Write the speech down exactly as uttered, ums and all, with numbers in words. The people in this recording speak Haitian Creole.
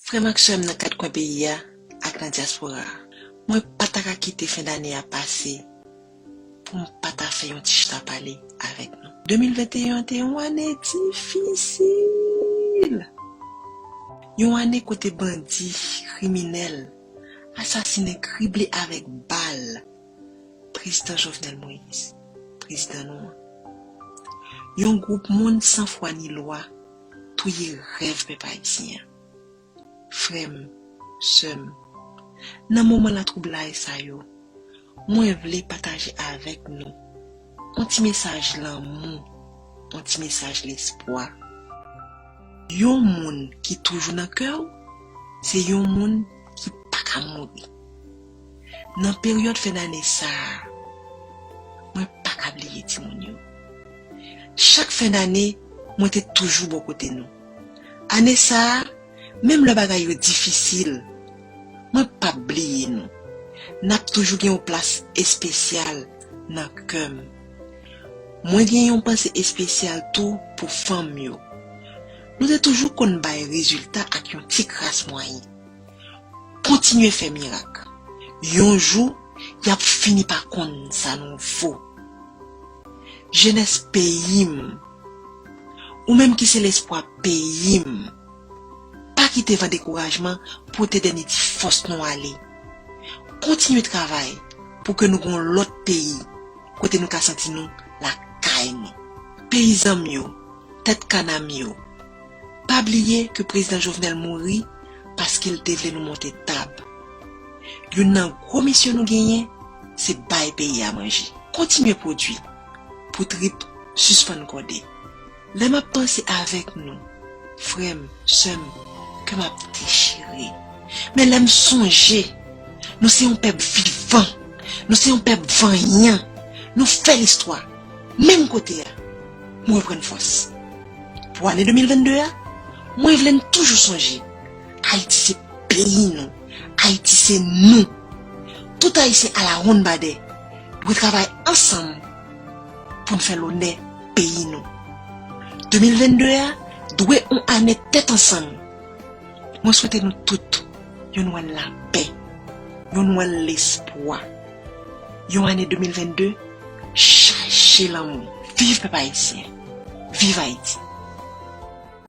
Frè m ak sè m nan kat kwen peyi a ak nan dyaspora a, mwen pa ta ka kite fen dane a pase pou m pa ta fè yon ti chita pale avèk nou. De mil venteyen an te yon ane difisil. Yon ane kote bandi, kriminèl, asasinen, krible avèk bal Prezidan Jovenel Moïse, prezidan nou an. Yon gwoup moun san fwa ni lwa touye rèv pèp ayisyen an. Frè m, sè m, nan moman latwoublay sa yo, mwen vle pataje avèk nou yon ti mesaj lanmou, yon ti mesaj lespwa. Yon moun ki toujou nan kè w, se yon moun ki pa ka mouri. Nan peryòd fen dane sa a, mwen pa ka bliye timoun yo. Chak fen dane, mwen te toujou bò kote nou. Ane sa a, menm lè bagay yo difisil, mwen p ap bliye nou. N ap toujou gen yon plas espesyal nan kè m. Mwen gen yon panse espesyal tou pou fanm yo. Nou te toujou konn bay rezilta ak yon ti kras mwayen. Kontinye fè mirak. Yon jou, y ap fini pa konn sa nou vo. Jenès peyi m, ou menm ki se lespwa peyi m, pa kite van dekourajman pote dènye ti fòs nou ale. Kontinye travay pou ke nou gen yon lòt peyi kote nou ka santi nou lakay nou. Peyizan m yo, tèt kana m yo, pa bliye ke Prezidan Jovenel mouri paske l te vle nou monte tab. Youn nan gwo misyon nou genyen, se bay peyi a manje. Kontinye pwodui pou trip sispann kòde. Lè m ap panse avèk nou, frè m, sè m, kè m ap dechire. Men lè m sonje, nou se yon pèp vivan, nou se yon pèp vanyan, nou fè listwa, menm kote a, m reprann fòs. Pou ane de mil vennde a, mwen vle n toujou sonje, Ayiti se peyi nou, Ayiti se nou. Tout Ayisyen alawonnbadè dwe travay ansanm pou n fè lonè peyi nou. De mil vennde a dwe yon ane tèt ansanm. Mwen swete nou tout yon Nwèl lapè, yon Nwèl lespwa, yon ane de mil vennde chaje lanmou. Viv pèp ayisyen! Viv Ayiti!